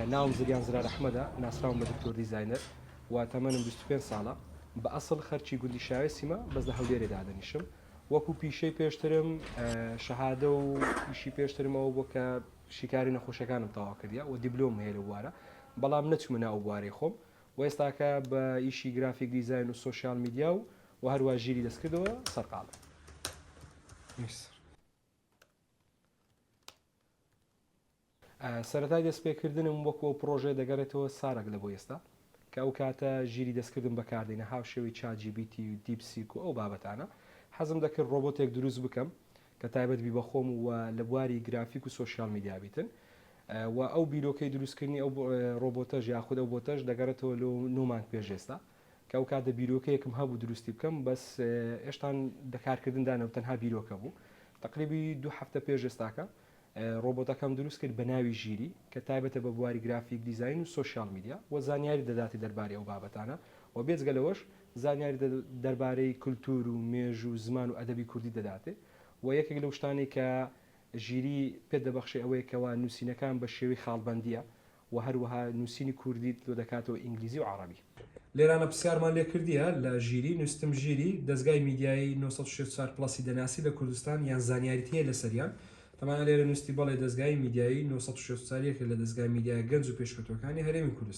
ناوم زریان زرار ئەحمەدە، ناسراوم بە دکتۆر دیزاینەر و تەمەنم 25 ساڵە. بە ئەسڵ خەرکی گوندی شاوێسیمە بەس لە هەولێرێ دادەنیشم. وەکو پیشەی پێشترم شەهادە و ئیشی پێشترم ئەوە بووە کە شیکاری نەخۆشیەکانم تەواو کردیە و دیبلۆمم هەیە لەو بوارە بەڵام نەچوومە ناو ئەو بوارەی خۆم و ئێستاکە بە ئیشی graphic design و social media و و هەروا ژیری دەستکردەوە سەرقاڵم. سەرەتای دەستپێکردنم وەکو ئەو پڕۆژەیە دەگەڕێتەوە سارەک لە بۆ ئێستا کە ئەو کاتە ژیری دەستکردم بەکاردێنا هاوشێوەی ChatGPT و DeepSeek و ئەو بابەتانە حەزم دەکرد ڕۆبۆتێک دروست بکەم کە تایبەت بی بە خۆم و لە بواری گرافیک و social media بیتن و ئەو بیرۆکەی دروستکردنی ئەو ڕۆبۆتەش یاخود ئەو بۆتەش دەگەڕێتەوە لۆ نۆ مانگ پێش ئێستا کە ئەو کاتە بیرۆکەیەکم هەبوو دروستی بکەم بەس ئێشتان دە کارکردندا نەبوو تەنها بیرۆکە بوو تەقریبی دوو هەفتە پێش ئێستاکە ڕۆبۆتەکەم دروست کرد بە ناوی ژیری کە تایبەتە بە بواری graphic design و social media و زانیاری دەداتێ دەربارەی ئەو بابەتانە و بێجگە لەوەش زانیاری دەربارەی کلتور و مێژوو و زمان و ئەدەبی کوردی دەداتێ و یەکێک لەو شتانەی کە ژیری پێت دەبەخشێ ئەوەیە کەوا نووسینەکان بە شێوەی خاڵبەندییە و هەروەها نووسینی کوردیت لۆ دەکاتەوە ئینگلیزی و عەڕەبی. لێرانە پرسیارمان لێ کردیە لە ژیری، نووستم ژیری، دەزگای میدیایی 964 پڵەسی دەناسی لە کوردستان یان زانیاریت هەیە لەسەریان؟ تەمانا لێرە نووستی بەڵێ دەزگای میدیایی 964 یەکێک لە دەزگا میدیایە گەنج و پێشکەوتووەکانی هەرێمی کوردستان.